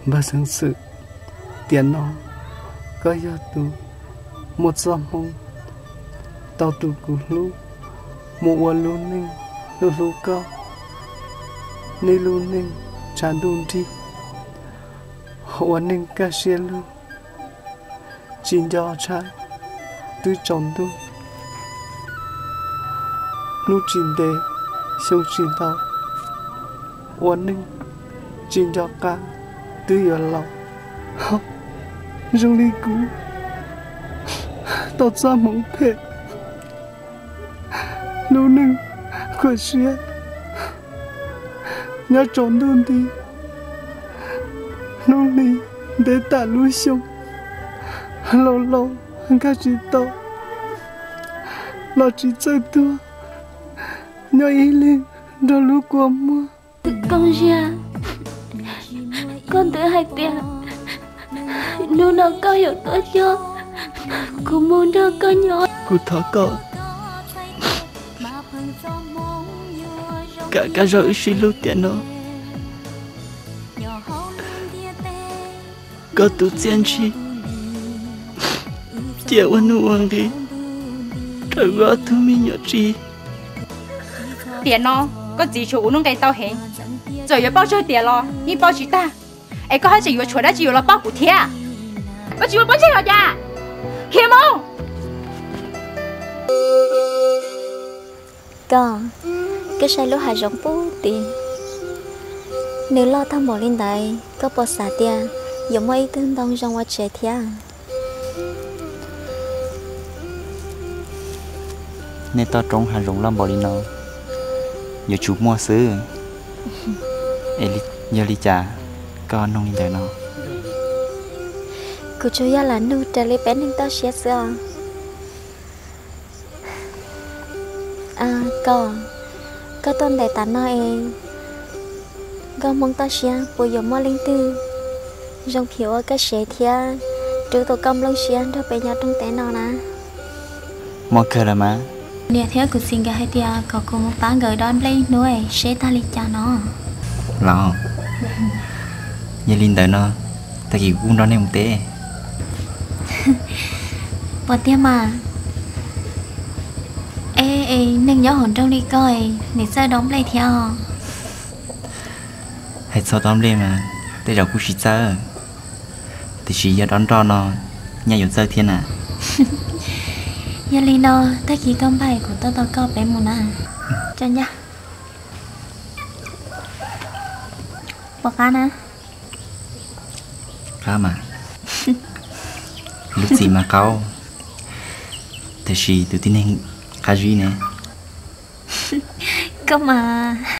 Npawg Xeev Xwm, tiam no koj yog tus muaj txoj hmoo tau tus kuv hlub mus ua lub neej hlub hlub koj, nej lub neej tshav ntuj nrig, ua neej kaj siab lug, tsis nco tshav twb tsaus ntuj, hnub tsis ntev xyoo tsis laus, ua neej tsis nco qab twb yuav laus. Zoo li kuv tau txoj hmoov phem, lub neej khuam siab nyob tsaus ntuj nti, hnub hli ntev tam lub xyoo, laus laus nkag tsis tau, los tsis txawj tuag, nyob ib leeg nrog lub kua muag. Koj Zia, koj twb hais tias hnub no koj yuav tuaj coj kuv mus nrog koj nyob. Kuv thov koj kam kab zog wb sib hlub tiam no. Koj tus txiaj ntsig cia ua nuj ua nqis rau wb ob tug me nyuam txiv. Tiam no koj txiv tshuav kuv nuj nqis tau heev, txawm yuav paub tsawg tiam los yeej paub tsis tag. Es koj haj tseem yuav tshuav dab tsi yuav los paub kuv thiab? Koj tsis ua pob ntseg los cas? Khiav mus! Koj, koj saib lub hav zoov pub tim, nws loj tag npaum li ntawd, koj puas xav tias yuav muaj ib tug ntoo zoo ua tsev thiab? Nej toj roob hav zoov loj npaum li no, yuav tsum muaj xwb. Es yog li cas koj nug li ntawd no? Kuv tsuas yog lam nug raws li peb neeg toj siab xwb os. Koj, koj tuaj ntev tas no es, nkauj Hmoob toj siab puas yuav muaj leej twg zoo phiv ua koj sev thiab rub tau koj nplooj siab nrog peb nyob rooj teb no na? Muaj kawg los mas. Niam thiab kuv txiv nkawd hais tias kom kuv mus pab nkawd dob nplej ib hnub seb tag li cas no. Los, yog li ntawd no, tag kis kuv nrog nej mus teb. Puas tiag mas? Es neeg nyob hauv nroog li koj, nws txawj dob nplej thiab os? Hais txog dob nplej mas tej zaum kuj tsis txawj, tiam sis yog dob nroj no nyaj yuav txawj thiab na. Yog li no, tag kis koj npaj kuv tuaj tos koj peb mus na. Tso ncaj. Puas qab na? Qab mas. Lub txim mas qaub, tab sis tus tib neeg qab zib ne. Koj mas.